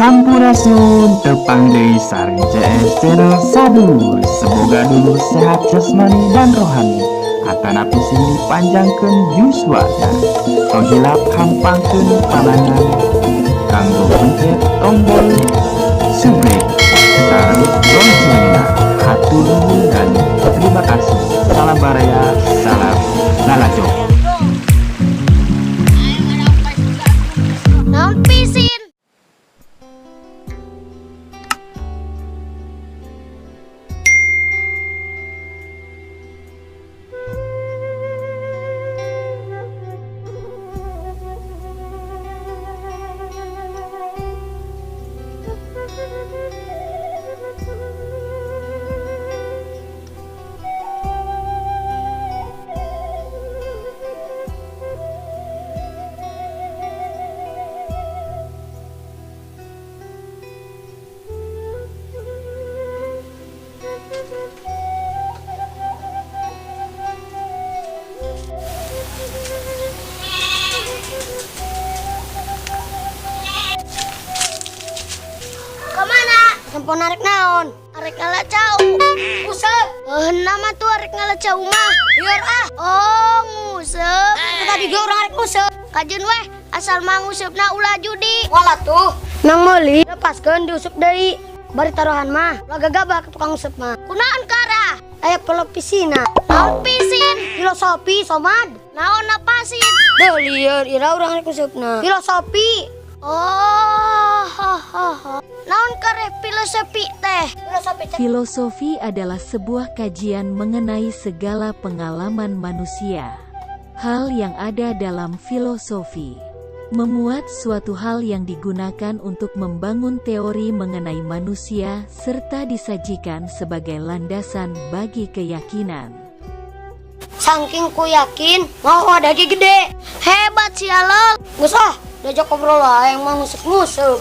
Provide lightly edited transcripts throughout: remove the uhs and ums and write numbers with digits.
Sampurasun, tepang deui sareng CS Channel Sadu. Semoga dulur sehat jasmani dan rohani, atanapi sing dipanjangkeun yuswana. Tong hilap hampangkeun panangan kanggo pencet tombol subscribe sareng loncengna. Hatur nuhun dan terima kasih. Salam baraya, salam lalajo. Naon pisin? Kemana? Tempo narik naon? Arek ngala cau. Usep. Eh, nama tuh arek ngala cau mah. Biar ah. Oh, ngusep. Tadi gue orang arek ngusep. Kajeun weh, asal mah ngusepna ulah judi. Walah tuh. Nang meuli lepaskeun diusep deui. Bari taruhan mah. Ulah gagabah ke tukang usep mah. Kunaon kara? Aya pelopisina. Naon pisin? Filosofi somad. Naon napasin? Deuh lieur ira urang arek ngusepna. Filosofi. Oh, ho, ho, ho. Naon kare filosofi teh? Filosofi teh. Filosofi adalah sebuah kajian mengenai segala pengalaman manusia. Hal yang ada dalam filosofi memuat suatu hal yang digunakan untuk membangun teori mengenai manusia serta disajikan sebagai landasan bagi keyakinan. Saking ku yakin mau ada lagi gede. Hebat sih lo. Geus ah, diajak ngobrol lah yang mau ngusuk-ngusuk.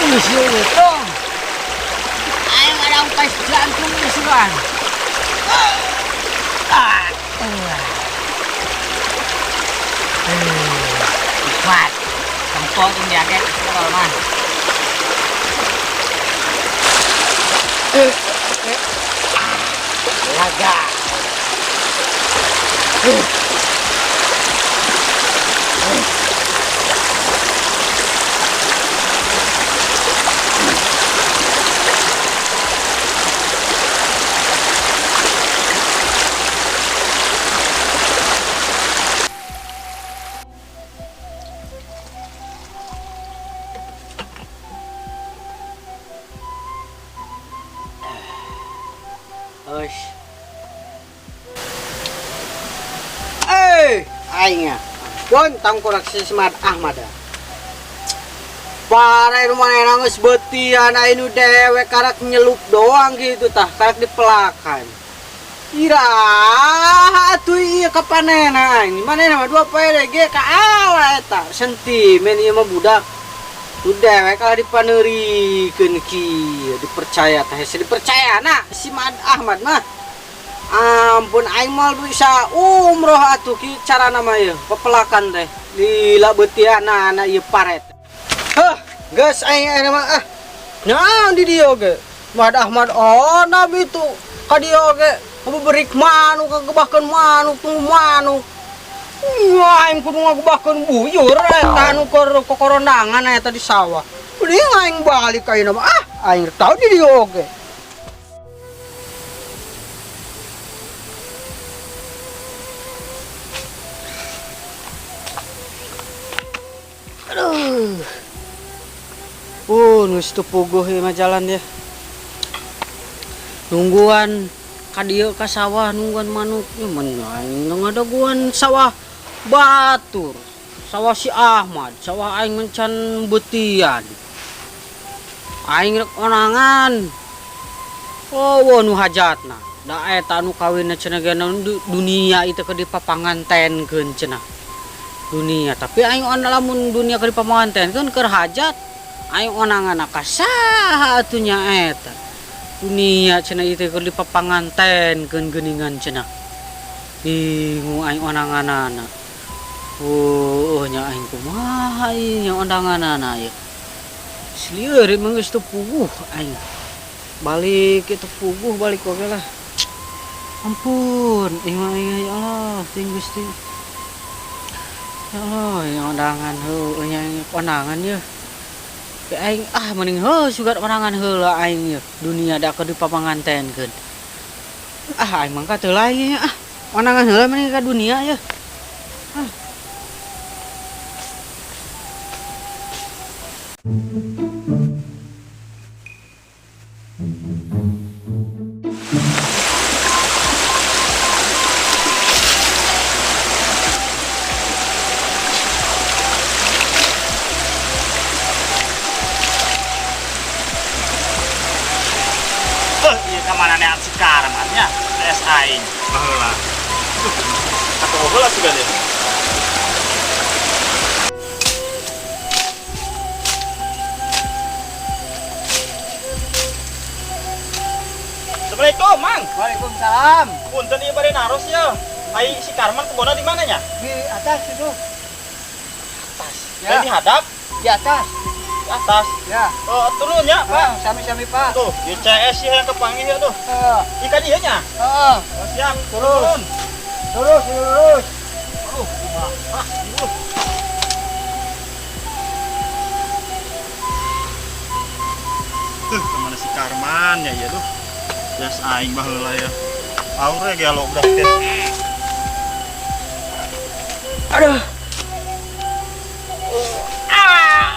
Ini sih itu. Aing ada pas jantung misuan. Ah. Kuat. Tempo ini akeh kalau mah. Laga. Ush. Eh, aing ya. Pun tangkurak si Smart Ahmad. Pare rumah nangis betian aing nu dewek karak nyelup doang gitu tah, karak dipelakan. Iraha atuh ieu kapanena aing. Manehna mah dua poe ge ka ala eta. Sentimen ieu mah budak. Nu dewek kalah dipaneurikeun kieu, dipercaya teh hese dipercaya na si Mad Ahmad mah. Ampun aing moal bisa umroh atuh kieu carana mah ieu, pepelakan teh. Lila beutiana anak ieu paret. Hah, geus aing ayeuna mah ah. Naon di dieu ge? Mad Ahmad oh nabi tu ka dieu ge ngabeberik manuk ngagebahkeun manuk tunggu manuk. Iya, aing kudu ngagebahkeun buyur eta anu keur kokorondangan eta di sawah. Mending aing balik ayeuna mah ah, aing tau di dieu oge. Aduh. Geus teu puguh ieu mah jalan ya. Nungguan ka dieu ka sawah nungguan manuk ieu mah aing ngadaguan sawah batur. Sawah si Ahmad, sawah aing mencan beutian. Aing rek onangan. Oh, nu hajatna. Da eta anu kawinna cenah ge dunia itu keur dipapangantenkeun cenah. Dunia, tapi aing lamun dunia keur dipapangantenkeun keur hajat, aing onangan ka saha atuh nya eta. Dunia cenah ieu teh keur dipapangantenkeun geuningan cenah. Bingung aing onanganana. Oh, nya aing kumaha ieu nya ondanganana ieu. Selieur mah geus teu puguh aing. Balik itu puguh balik oge lah. Ampun, ieu mah ya Allah, ting Gusti. Ya Allah, ya ondangan heueuh nya ondangan ye. Aing ah mending heuh sugan ondangan heula aing ye. Dunia da keur dipapangantenkeun. Ah aing mangka teu lain ah. Ondangan heula mending ka dunia ye. Ah. Iya kamana nean si Karman nya? Es aing. Baheula. Atuh heula sudah deh. Assalamualaikum, Mang. Waalaikumsalam. Punten ieu bade naros ya. Ai si Karman kebona di mana nya? Di atas itu. Atas. Ya. Di hadap? Di atas. Di atas. Ya. Oh, turun ya, Pak. Sami-sami, Pak. Tuh, di CS yang kepanggil ya tuh. Ikan ieu nya? Heeh. Oh, siap, turun. Terus, terus. Aduh, kumaha? Ah, tuh, kemana si Karman ya ya tuh. Jas aing baheula ya. Aure ge lo udah teh. Aduh.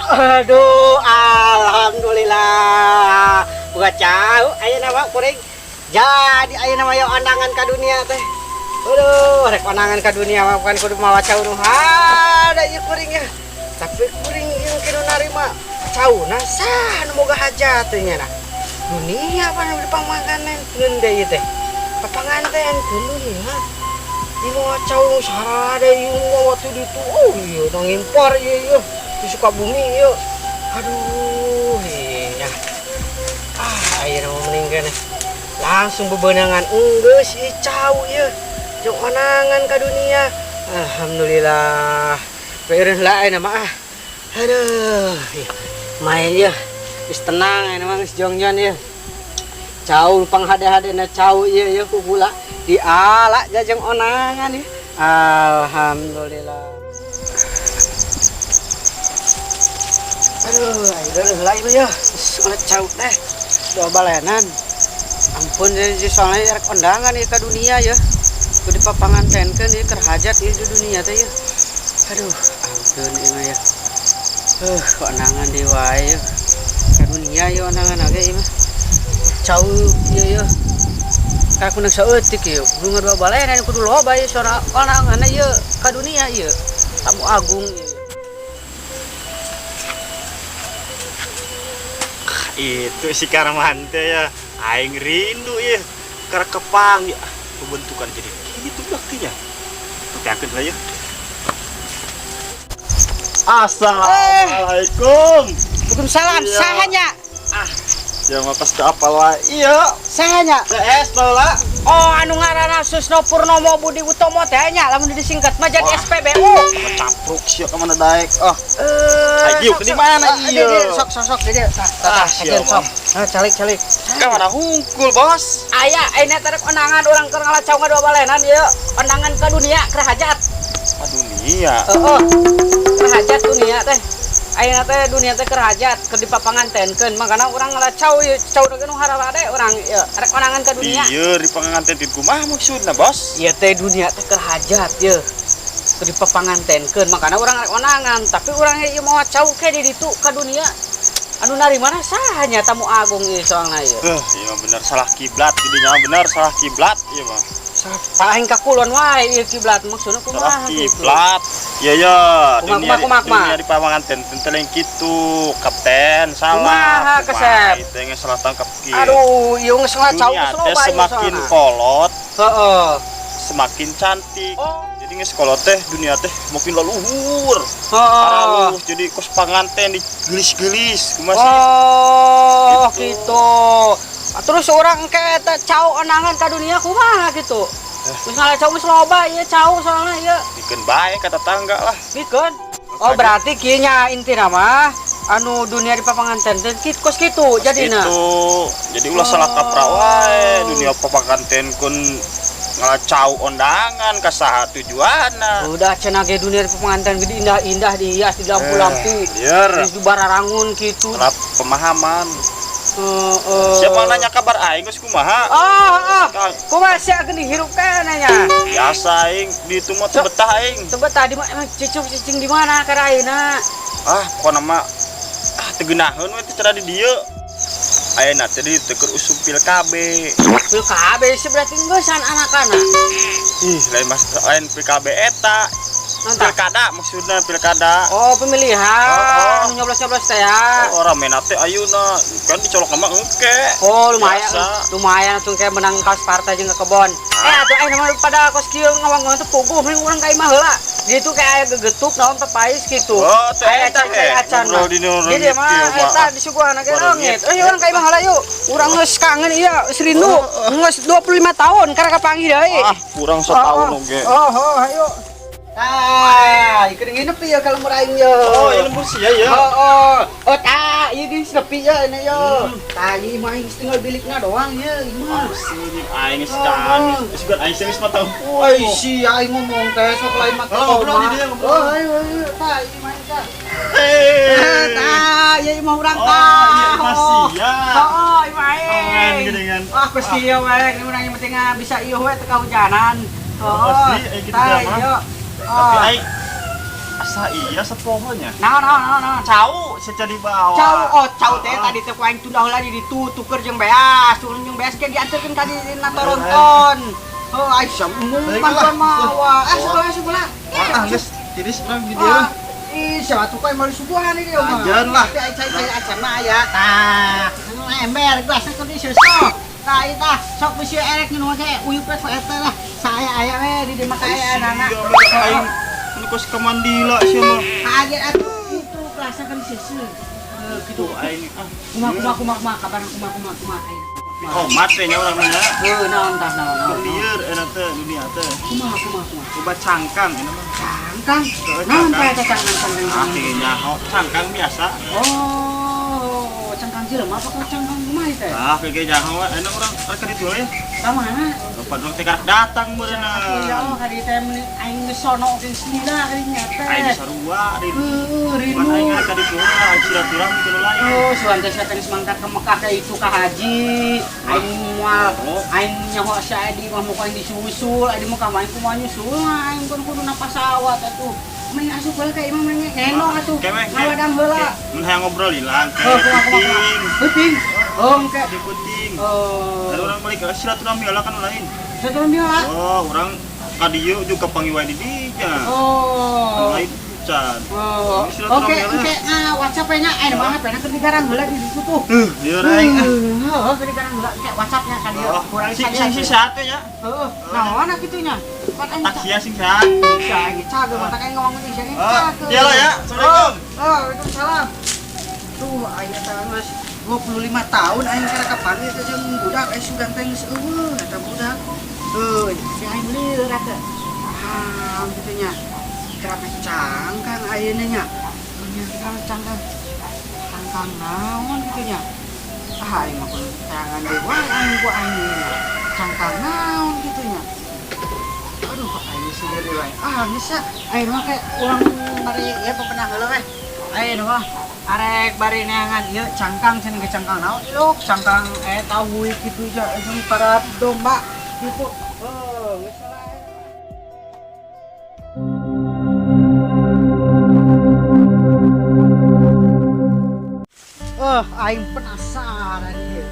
Aduh, alhamdulillah. Buka cau ayeuna mah kuring. Jadi ayeuna mah ondangan ka dunia teh. Aduh, rek ondangan ka dunia mah bukan kudu mawa cau nu hada ieu kuring ya. Tapi kuring ieu kudu narima cauna sah nu boga hajat teh nya nah. Dunia apa nu dipapangantenkeun deui teh. Papangantenkeun dunia. Ieu mawa cau nu sarada ieu mawa tu ditu. Oh ieu nu ngimpor ieu ieu. Di Sukabumi ieu. Aduh, iya. Ah, ayeuna mah mending keneh. Langsung bebenangan enggeus ieu cau ieu. Jeung onangan ka dunia. Alhamdulillah. Beres lah ayeuna mah ah. Aduh, main ieu. Geus tenang ayeuna mah geus jongjon ieu. Cau panghade-hadena cau ieu ieu ku gula diala jajeng onangan ieu. Alhamdulillah. Aduh, ayo lah ieu ya. Geus cau teh. Dua balenan. Ampun jadi soalnya rek ondangan ieu ka dunia ya. Kudu dipapangantenkeun ieu keur hajat ieu di dunia teh ya. Aduh, ampun ieu mah ya. Ondangan deui wae ya. Ka dunia ieu ondangan ge ieu mah. Cau ieu ya. Ka kudu saeutik ieu. Kudu ngadua balenan kudu loba ieu soalna ondangan ieu ka dunia ieu. Tamu agung ieu. Itu si Karman teh ya. Aing rindu ya. Keur kepang ya. Pembentukan jadi gitu baktinya. Tekeun lah ya. Assalamualaikum. Waalaikumsalam. Iya. Sahanya? Ah, ya mah pasti apalah. Iya. Sahanya? CS baheula. Oh, anu ngaranna Susno Purnomo Budi Utomo teh nya lamun disingkat mah jadi Wah. SPBU. Capruk sia ka mana daek. Oh. Ayo, Sok, di mana sok. ieu? Di, sok sok sok di dieu. Tah, tah, Ah, sia sok. mah. Ah, calik calik. Ka mana hungkul, Bos? Aya, ayeuna teh rek ondangan urang keur ngalacau ngadua balenan ieu. Ondangan ka dunia keur hajat. Ka dunia. Heeh. Keur hajat dunia teh. Ayeuna teh dunia teh keur hajat, keur dipapangantenkeun. Makana urang ngalacau ieu, cau deui nu haralade urang ieu. Rek ondangan ka dunia. Ieu dipangantenkeun kumaha maksudna, Bos? Ieu teh dunia teh keur hajat ieu. Keur dipapangantenkeun, makana urang rek ondangan, tapi urang ieu mawa cau ke di ditu ka dunia. Anu narimana saha nya tamu agung ieu soalna ieu. Ieu mah bener salah kiblat, didinya mah bener salah kiblat ieu mah. Salah aing ka kulon wae ieu kiblat maksudna Salah kumaha gitu. kiblat. Ya ya, Kumaha, dunia kumaha, kumaha, dunia di pamanganten teu lain kitu, kapten salah. Kumaha, Kesep? Itu yang salah tangkap kieu. Aduh, ieu geus ngacau Dunia geus teh loba ieu semakin soalna. kolot, Heeh. semakin cantik. Oh. Jadi geus kolot teh dunia teh makin leluhur. Heeh. Aralus jadi kos panganten digelis-gelis kumaha sih? Oh, Gitu. gitu. Ah, terus orang ke eta cau onangan ka dunia kumaha gitu. Geus ngalacau geus loba ieu cau soalna ieu. Bikeun bae ka tetangga lah. Bikeun. Oh, berarti kieu nya intina mah anu dunia di papanganten teh kos kitu jadina. Itu jadi ulah salah kaprah wae dunia papanganten kun ngalacau ondangan ka saha tujuanna. Udah cenah ge dunia di papanganten gede indah-indah dihias di lampu-lampu. Lieur. Terus di bararangun gitu. Salah pemahaman. Heeh. Siapa nanya kabar aing geus kumaha? Ah, ah. Kang, Kumaha sia geuning hirup keneh nya? biasa aing di itu mah teu betah aing. Teu betah di emang cicuk cicing di mana ka ayeuna? Ah, pokona mah ah teu geunaheun we teh cara di dieu. Ayeuna teh di teu keur usum pil KB. Pil KB sih berarti ngeusan anak-anak. Ih, lain mas lain pil KB eta. Nonton. Pilkada maksudna pilkada. Oh, pemilihan Oh, oh. nyoblos-nyoblos teh ya. Oh, rame teh ayeuna kan dicolok mah engke. Oh, lumayan. Biasa. Lumayan atuh kayak menang kaos partai jeung ke kebon. Eh, atuh eh nama pada kos kieu ngawang-ngawang teh puguh mending urang ka imah heula. Gitu kayak aya gegetuk naon pepais gitu. Oh, teh Aya eta acan he. acan Ngobrol mah. di nu Jadi reungit mah kieu mah. eta disuguhan ge Bareungit. reungit. Eh, urang ka imah heula yuk. Urang geus kangen ieu, geus rindu. Geus 25 tahun karek kapanggih deui. Ah, kurang setahun oge. Oh, oh, ayo. Tah, ieu nginep ya kalau lembur aing yo. Oh, ieu lembur sia ya. Oh, oh, oh, tah, ieu geus nepi ya ini yo. Tah, ieu mah aing tinggal bilikna doang ye, ieu mah. Sini aing geus kan. Geus bukan aing geus mah tahu. Ai si aing ngomong teh sok lain mah Oh, ngobrol di dia, ngobrol. Oh, ayo ayo, tah, ieu mah aing tah. Hei. Tah, ieu mah urang Oh, tah. ieu mah sia. Oh, ieu mah aing. Kangen geuningan. Wah, geus kieu we, ini urang yang penting ah, bisa ieu we teu kahujanan. Oh, Oh, pasti, eh, gitu tah, dah, mah. ieu. Tapi Oh. aing asa iya sapohonya. Naon, naon, naon, naon. Cau seca dibawa. Cau, oh cau teh Ah. tadi teh ku aing tunda heula di ditu tuker jeung beas, turun jeung beas ke dianterkeun ka di na Toronton. Oh, aing Baik mantuan lah. mawa. Eh, sekolah sekolah. Ah, geus tiris urang di dieu. Ah, ih, siapa tuh kau mau suguhan ini dia mah. Ajan lah. Tapi aing cai cai acan mah aya. Tah, ember gelasna keur disusu. Tah, ieu tah, sok bisi erek nu ge uyup we eta lah. Saya aya we di dieu mah kaya anak. Aing nu kos ka Mandila sia mah. Kaget atuh itu gelasna keur disusu. Eh, gitu. Tuh aing ah. Kumaha kumaha kumaha kumaha kabar kumaha kumaha kumaha aing. Oh, mate nya urang mah. Heuh, naon tah naon naon. Lieur enak teh dunia teh. Kumaha kumaha kumaha. Coba cangkang enak mah. Cangkang. Heeh, Naon cangkang. teh eta cangkang cangkang. Ah, nyaho cangkang biasa. Oh, cangkang jelema apa kau cangkang kumaha ieu teh? Ah, kayak nyaho we enak urang rek ka ditu we. Ka mana? Bapak urang teh karek datang meureunna. Ya Allah, kadi teh meuni aing geus sono geus lila kadi nya teh. Aing sarua rindu. Heuh, Bukan aing rindu. rek ka ditu aing silaturahmi ke nu lain. Oh, suan teh sia teh mangkat ke Mekah ka itu ka haji. Aing moal, Oh. aing nyaho sia di mah muka aing disusul, aing di Mekah mah aing kumaha nyusul, aing kun kudu na pasawat atuh. Mending asup heula ka imah mah ngenong atuh. Kewe, ke. Ngawadam heula. Mun hayang ngobrol hilang, Oh, kumaha kumaha kumaha. penting. Penting. Oh, engke. Di penting. Oh. Lalu orang balik ke silaturahmi lah kan lain. Silaturahmi heula. Oh, orang ka dieu juga panggil wae di dinya. Oh. Lain can. Oh. Silaturahmi Oke, heula. oke. Ah, WhatsApp nya eh mah HP na keur digarang heula di situ tuh. Lieur aing. ah. Heeh, keur digarang heula engke WhatsApp-nya ka dieu. Oh, Kurang sing sing sing sehat we nya. Heeh. Naon kitu nya? Pan aing Taksia sing sehat. Sia aing cageur matak aing ngomong jeung sia ge Oh, cageur. iya lah ya. Assalamualaikum. Oh, waalaikumsalam. Tuh aing eta geus 25 tahun aing karek kapanggih teh jeung budak aing sugan teh geus eueuh eta budak. Heuh, si aing lieur eta. Ah, kitu nya. Kerap cangkang ayeuna nya. Nya kerap cangkang. Cangkang naon kitu nya. Ah, aing mah kudu tangan deui wae aing ku aing nya. Cangkang naon kitu nya. Aduh, aing sih deui wae. Ah, geus ah. Aing mah kayak urang bari ieu pepenah heula we. Aing mah arek bari neangan ieu cangkang cenah ge cangkang naon ilok cangkang eta wuih kitu ja jeung para domba gitu. Oh, geus lah. Eh, aing penasaran ieu.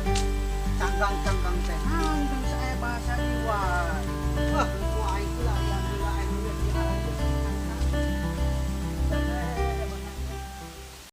Cangkang-cangkang teh naon teh saya bahasa ieu wae.